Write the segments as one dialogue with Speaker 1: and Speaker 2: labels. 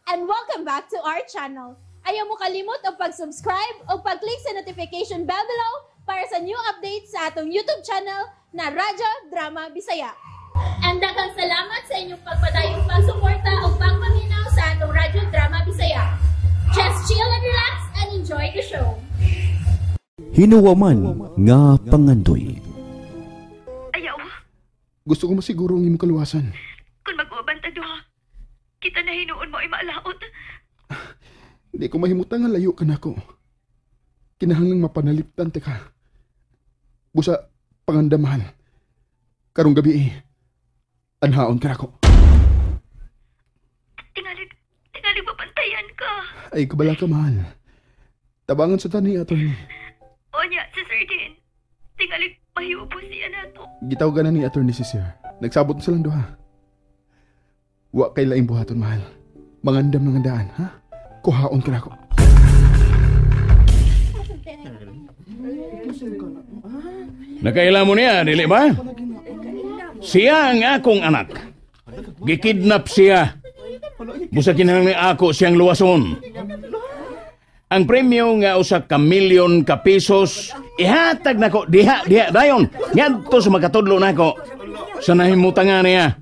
Speaker 1: And welcome back to our channel. Ayaw mo kalimot og pag-subscribe o pag-click sa notification bell below para sa new updates sa atong YouTube channel na Radyo Drama Bisaya. And daghang salamat sa inyong pagpadayong pagsuporta o pagpaminaw sa atong Radyo Drama Bisaya. Just chill and relax and enjoy the show.
Speaker 2: Hinuwaman nga pangandoy.
Speaker 3: Ayaw,
Speaker 4: Gusto ko masiguro ang imong kaluwasan.
Speaker 3: Kung mag-uban ta duha, kita na hinuon mo ay maalaot.
Speaker 4: Di ko mahimutang nga layo ka nako. Kinahanglang mapanaliptan ta ka. Busa, pangandamahan. Karong gabi eh, anhaon ka nako.
Speaker 3: Tingalig, tingalig mapantayan ka.
Speaker 4: Ay, kabala ka, mahal. Tabangan sa tani, attorney.
Speaker 3: Onya, si Sir Dean. Tingalig mahiupo siya nato.
Speaker 4: Gitawagan na ni attorney si sir. Nagsabot na silang duha. Wa kay laing buhaton, mahal. Mangandam ng handaan, ha? Kuhaon ka nako.
Speaker 5: Nakaila mo niya, dili ba? Siya ang akong anak. Gikidnap siya. Busa kinahanglan ako siyang luwason. Ang premyo nga usa ka milyon ka pesos ihatag nako diha diha dayon ngadto sa makatudlo nako sa nahimutangan niya.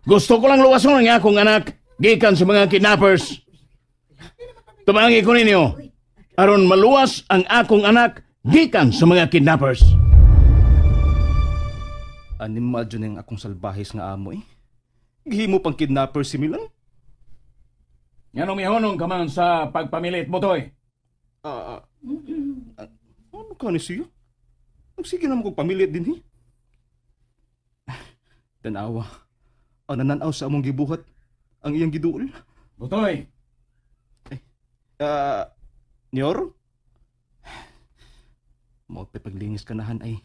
Speaker 5: Gusto ko lang luwason ang akong anak gikan sa mga kidnappers. Tumangi ko ninyo aron maluwas ang akong anak gikan sa mga kidnappers.
Speaker 6: Animal dyan ang akong salbahis nga amo eh. Gihimo pang kidnapper si Milan.
Speaker 5: Nganong mihunong ka man sa pagpamilit mo, Toy?
Speaker 6: Ano ka ni siya? Nagsige naman kong pamilit din eh. Tanawa, ang nananaw sa among gibuhat, ang iyang giduol.
Speaker 5: Butoy!
Speaker 6: Nyor? Magpapaglingis ka nahan ay.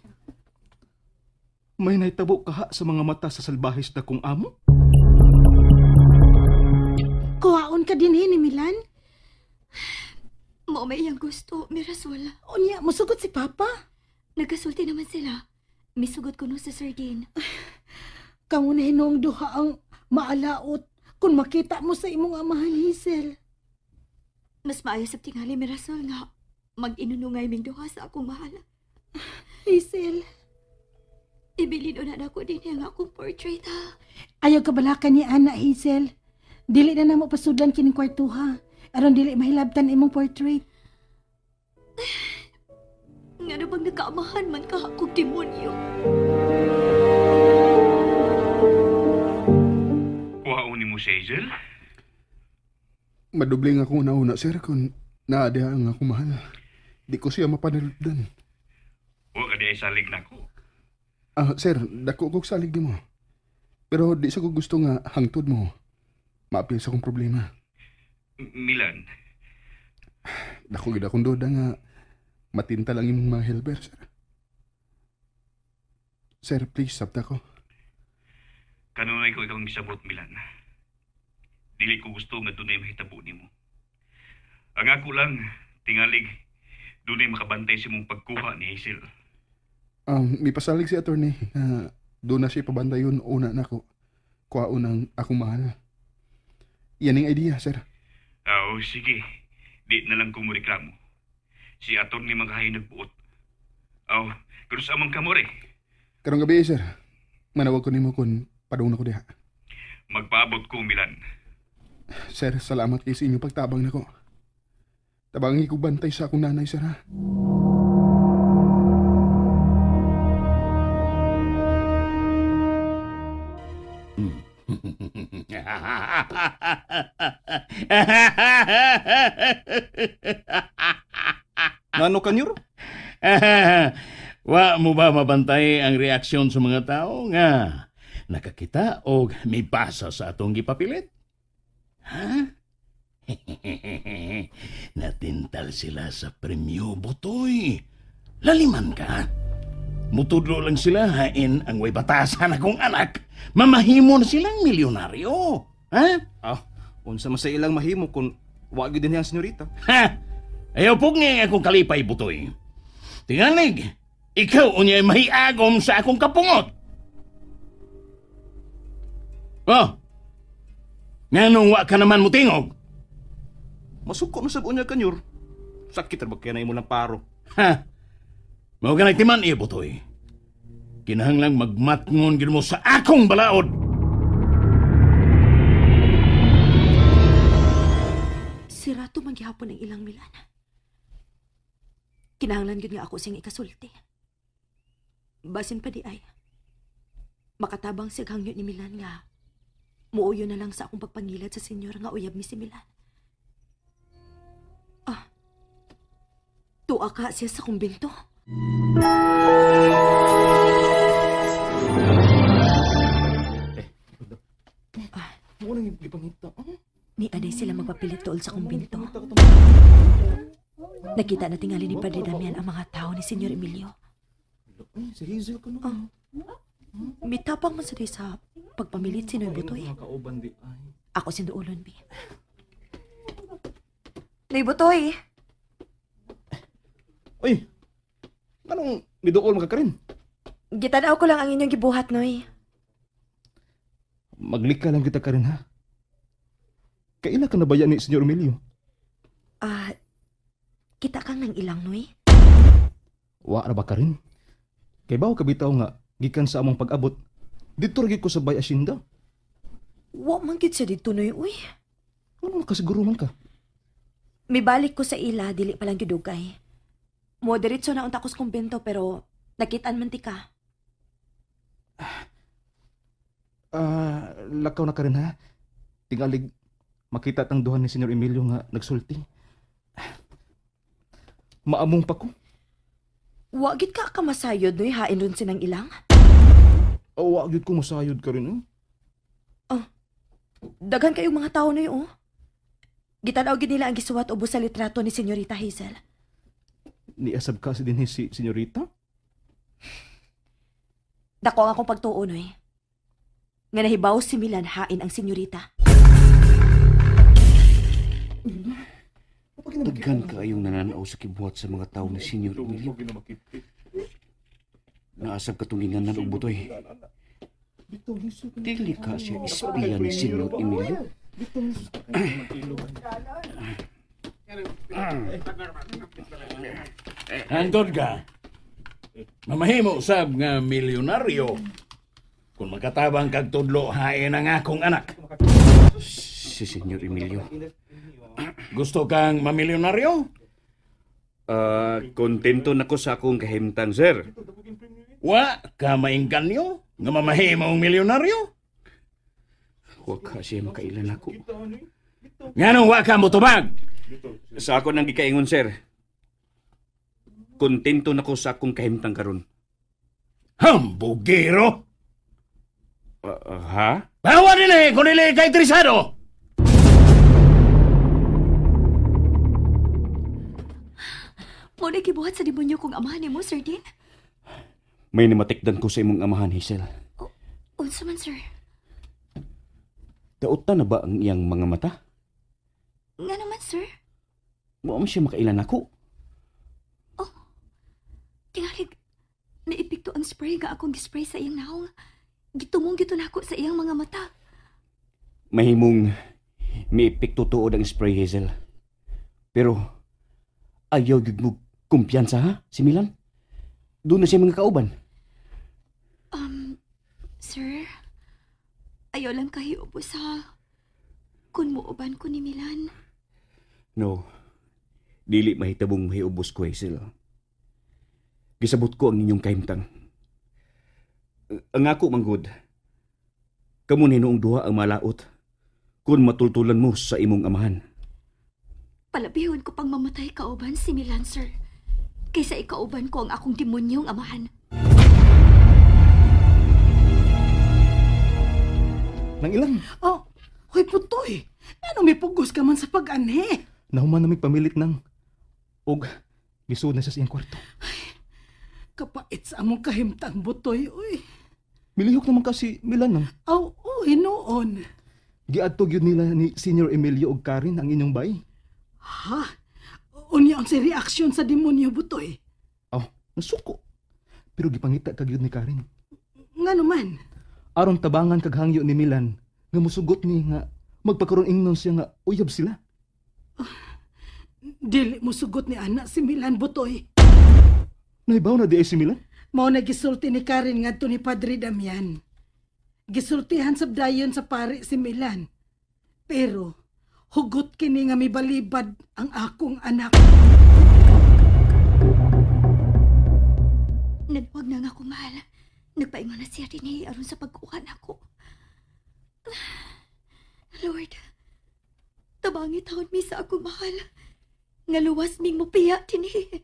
Speaker 6: May naitabo kaha sa mga mata sa salbahis na kong amo?
Speaker 7: Kuhaon ka din eh, ni Milan.
Speaker 3: Mao may iyang gusto, Mirasol.
Speaker 7: Unya, musugot si Papa.
Speaker 3: Nagkasulti naman sila. Misugot ko no sa Sir Dean.
Speaker 7: Kamu na hinuong duha ang maalaot kung makita mo sa imong amahan, Hazel.
Speaker 3: Mas maayo sa tingali, Mirasol, nga mag-inunungay ming duha sa akong mahal.
Speaker 7: Hazel.
Speaker 3: Ibilin una na ko din ang akong portrait, ha?
Speaker 7: Ayaw ka balakan ni Ana, Hazel. Dili na namo pasudlan kining kwartuha. Aron dili mahilabtan imong portrait.
Speaker 3: Nga na bang nakaamahan man ka akong demonyo?
Speaker 8: Kuhaon ni mo si Hazel?
Speaker 4: Madubling ako una-una, sir, kung naadiha ang akong mahal. Di ko siya mapanalipdan.
Speaker 8: Huwag ka di ay salig na ko.
Speaker 4: Sir, dako kog salig di mo. Pero di sa ko gusto nga hangtod mo. Maapil sa akong problema.
Speaker 8: Milan.
Speaker 4: Dako gid akong duda nga matinta lang imong mga helper, sir. Sir, please, sabta ko.
Speaker 8: Kanunay ko ikaw ang gisabot, Milan. Dili ko gusto nga dunay mahitabo nimo. Ang ako lang, tingalig, dunay makabantay sa imong pagkuha ni Hazel.
Speaker 4: May pasalig si attorney na doon na siya pabantayon una nako. Kuhaon ang akong mahal. Yan ang idea, sir.
Speaker 8: Oo, sige. Di na lang ko mo reklamo. Si attorney makahay nagbuot. Aw, pero sa amang kamore.
Speaker 4: Karong gabi, sir. Manawag ko nimo kung padung na ko diha.
Speaker 8: Magpaabot ko, Milan.
Speaker 4: Sir, salamat kay sa inyong pagtabang nako. Tabangi ko bantay sa akong nanay, sir, ha?
Speaker 6: Ngano ka, Nyor?
Speaker 5: Wa mo ba mabantay ang reaksyon sa mga tao nga nakakita og may basa sa atong gipapilit? Ha? Natintal sila sa premyo, Butoy. Laliman ka. Mutudlo lang sila hain ang way batasan akong anak. Mamahimo na silang milyonaryo. Ha?
Speaker 6: Unsa man sa ilang mahimo kung wa gyud dinhi ang senyorita.
Speaker 5: Ha? Ayaw pug nga akong kalipay, Butoy. Tingalig, ikaw unya mahiagom sa akong kapungot. Oh. Nganong wa ka naman mutingog?
Speaker 6: Masuko na sab unya kanyor. Sakit ra ba kaya na imo lang paro?
Speaker 5: Ha? Mao ka nagtiman iya, Butoy. Kinahanglang magmatngon gid mo sa akong balaod.
Speaker 3: Sirato man gihapon ang ilang Milan. Kinahanglan gyud nga ako siyang ikasulti. Basin pa di ay. Makatabang siya hangyo ni Milan nga muuyo na lang sa akong pagpangilad sa senyor nga uyab mi si Milan. Ah. Tuwa ka siya sa kumbento.
Speaker 6: Mo nang gipangita.
Speaker 3: Ni aday sila magpapilit tuol sa kumbento. Nakita na tingali ni Padre Damian ang mga tao ni Senyor Emilio.
Speaker 6: Ay, si Hazel ko no.
Speaker 3: Mitapang man sa day sa pagpamilit si Noy Butoy.
Speaker 6: Mga kauban di ay.
Speaker 3: Ako sinduulon, bi. Noy Butoy!
Speaker 6: Uy. Anong miduol maka karin?
Speaker 3: Gitanaw ko lang ang inyong gibuhat, Noy.
Speaker 6: Maglika lang kita karin ha. Kaila ka na ba yan ni Senyor Emilio?
Speaker 3: Ah, kita kang nang ilang, Noy.
Speaker 6: Wa ra ba karin? Kay bawo kabitaw nga gikan sa among pag-abot didto ra gyud ko sa Bay Asyenda.
Speaker 3: Wa man gyud siya didto, Noy, uy.
Speaker 6: Ano nakasiguro man ka?
Speaker 3: Mibalik ko sa ila, dili pa lang gyud dugay. Mo diretso na unta ko sa kumbento pero nakitaan man ti ka.
Speaker 6: Lakaw na karin ha. Tingalig makita tang duha ni Senyor Emilio nga nagsulti. Maamong pa ko.
Speaker 3: Wa gyud ka kamasayod, Noy, hain ron sinang ilang.
Speaker 6: Oh, wa gyud ko masayod ka rin. Eh.
Speaker 3: Daghan kayong mga tao, Noy, oh. Gitan-aw gyud nila ang gisuwat ubos sa litrato ni Senyorita Hazel.
Speaker 6: Niasab ka si dinhi si Senyorita?
Speaker 3: Dako ang akong pagtuo, Noy. Nga nahibaw si Milan hain ang senyorita.
Speaker 2: Daghan kaayong nananaw sa kibuhat sa mga tao ni Senyor Emilio. Naasab ka tong ginganan og Butoy. Dili ka siya espiya ni Senyor Emilio.
Speaker 5: Hangtod ka. Mamahimo sab nga milyonaryo. Kung makatabang kag tudlo, hain ang akong anak.
Speaker 2: Si Senyor Emilio.
Speaker 5: Gusto kang mamilyonaryo?
Speaker 2: Kontento na ko sa akong kahimtang, sir.
Speaker 5: Wa ka maingganyo nga mamahimong milyonaryo?
Speaker 2: Wa ka siya makailan ako.
Speaker 5: Nganong wa ka motubag?
Speaker 2: Sa ako nang gikaingon, sir. Kontento na ko sa akong kahimtang karon.
Speaker 5: Hambugero!
Speaker 2: Ha?
Speaker 5: Bawa din eh, kung dili kay interesado!
Speaker 3: Mo na gibuhat sa demonyo kong amahan nimo, Sir Dean.
Speaker 2: May namatikdan ko sa imong amahan, Hazel.
Speaker 3: Unsa man, sir?
Speaker 2: Dautan na ba ang iyang mga mata?
Speaker 3: Nga naman, sir.
Speaker 2: Wa man siya makailan ako.
Speaker 3: Oh, tingalig, naipikto ang spray nga akong gispray sa iyang naong. Gitumong gito nako sa iyang mga mata.
Speaker 2: Mahimong miipikto tuod ang spray, Hazel. Pero ayaw gyud mo kumpiyansa, ha, si Milan? Doon na siya mga kauban.
Speaker 3: Sir, ayaw lang kahiubos ha. Kun muuban ko ni Milan.
Speaker 2: No, dili mahitabong mahiubos ko, Hazel. Gisabot ko ang inyong kahimtang. Ang ako manggod, kamo ni noong duha ang malaot kung matultulan mo sa imong amahan.
Speaker 3: Palabihon ko pang mamatay kauban si Milan, sir. Kaysa ikauban ko ang akong demonyong amahan.
Speaker 6: Nang ilang?
Speaker 7: Oh, hoy Putoy. Ano may pugos ka man sa pag-anhe?
Speaker 6: Nahuman na may pamilit nang og gisud na siya sa iyang kwarto.
Speaker 7: Ay, kapait sa among kahimtang, Butoy, uy.
Speaker 6: Milihok naman kasi Milan nang.
Speaker 7: Aw, oh, hinuon.
Speaker 6: Giadto gyud nila ni Senior Emilio og Karen ang inyong bay.
Speaker 7: Ha? Unya ang si reaksyon sa demonyo, Butoy.
Speaker 6: Oh, nasuko. Pero gipangita ka gyud ni Karen.
Speaker 7: Nga naman?
Speaker 6: Aron tabangan kag hangyo ni Milan nga musugot ni nga Magpakaroon ingnon siya nga uyab sila.
Speaker 7: Dili mo sugot ni anak si Milan, Butoy.
Speaker 6: Nahibaw na di ay si Milan?
Speaker 7: Mao na gisulti ni Karen ngadto ni Padre Damian. Gisultihan sa dayon sa pari si Milan. Pero hugot kini nga mibalibad ang akong anak.
Speaker 3: Nagwag na nga ko, mahal. Nagpaingon na siya dinhi aron sa pagkuha nako. Lord, tabangi taon mi sa ako, mahal. Nga luwas ming mupiya dinhi.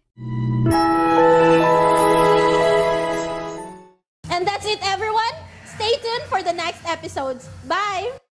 Speaker 1: And that's it, everyone. Stay tuned for the next episodes. Bye!